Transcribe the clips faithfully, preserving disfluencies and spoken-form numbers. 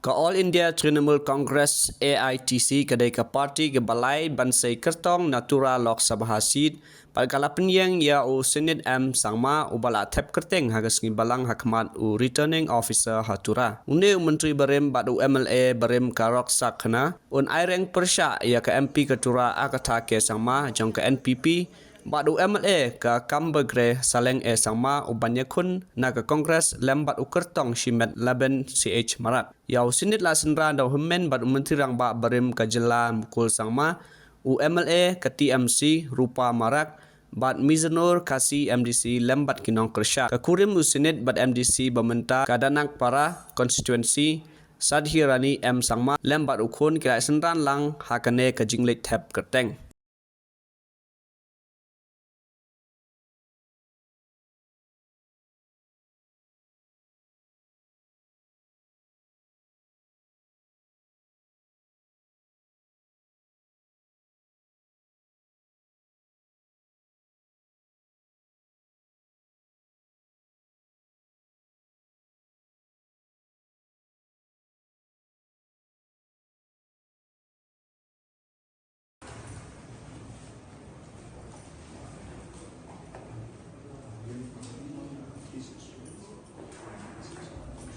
Ka All India Trinamool Congress, A I T C, ka dei ka party kaba lai ban sei kyrtong na Tura Lok Sabha seat, bad ka la pynïeng ïa u Synit M Sangma, uba la thep kyrteng ha ka sngi Balang ha khmat u Returning Officer ha Tura. Une u Myntri barim bad u M L A barim ka Rok Sakna un aireng pyrshah ïa ka M P ka Tura Agatha K Sangma jong ka N P P, bad u M L A ka Kambergre Saleng A Sangma uban ïakhun na ka Congress lem bad u kyrtong shimet Laban C H Marak. Ïa u Synit la synran da u hynmen bad u Myntri Rangbah barim ka jylla Mukul Sangma, u M L A ka T M C Rupa Marak, bad Mizanur Khasi M D C lem bad ki nongkyrshan. Ka kurim u Synit bad M D C ba mynta ka Danakpara constituency, Sadhirani M Sangma lem bad u khun ki la synran lang ha kane ka jingleit thep kyrteng.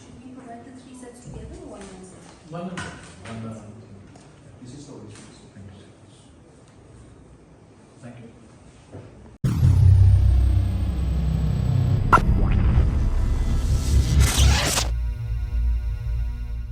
Should we provide the three sets together or one one set? One, one, one, uh, this is the original. Thank you. Thank you.